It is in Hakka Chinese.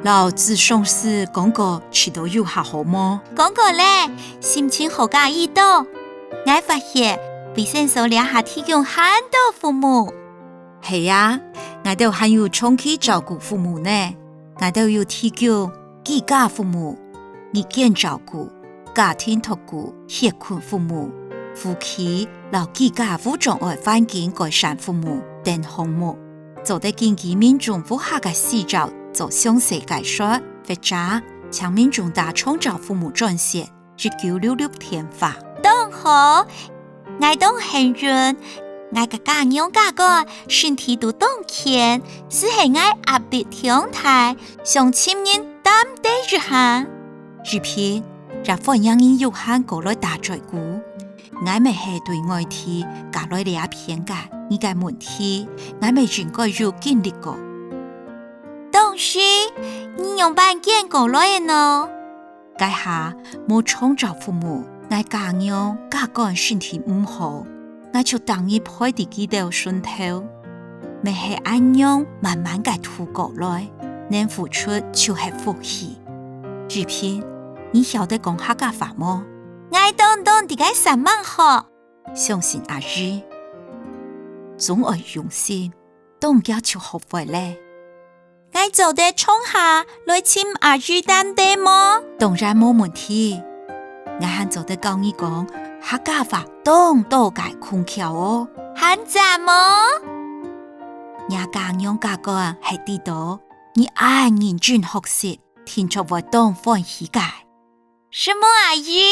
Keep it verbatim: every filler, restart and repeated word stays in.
摎子上次講過，試著有較好無？講過咧，心情好加一多。𠊎發現，衛生所這下提供還多服務。係啊，𠊎兜還有長期照顧服務呢。𠊎兜有提供居家服務、日間照顧、家庭托顧、歇睏服務、輔具摎居家無障礙環境改善服務等項目，做得根據民眾屋下个需要做詳細解說，或者請民眾打長照服務專線一九六六電話。當好，𠊎當幸運，𠊎个家娘家官身體都當健，只係𠊎壓力忒大，想尋人談兜一下。 怡萍，也歡迎你有閒過來打嘴鼓。𠊎乜係對外地嫁來這片个，你个問題，𠊎乜應該有經歷過。當時，你仰般堅過來个呢？該下，無長照服務，𠊎家娘家官身體毋好，𠊎就逐日陪在佢兜脣頭。乜係恁樣慢慢个渡過來，能付出就係福氣。 怡萍，你曉得講客家話無？𠊎當當在該煞猛學。相信阿姨，總愛用心，當遽就學會咧。𠊎做得常下來尋阿姨談兜無？當然無問題。𠊎還做得教你講客家話當多个空竅哦。還讚無？若家娘家官係知著你恁認真學習，定著會當歡喜个。承蒙阿姨。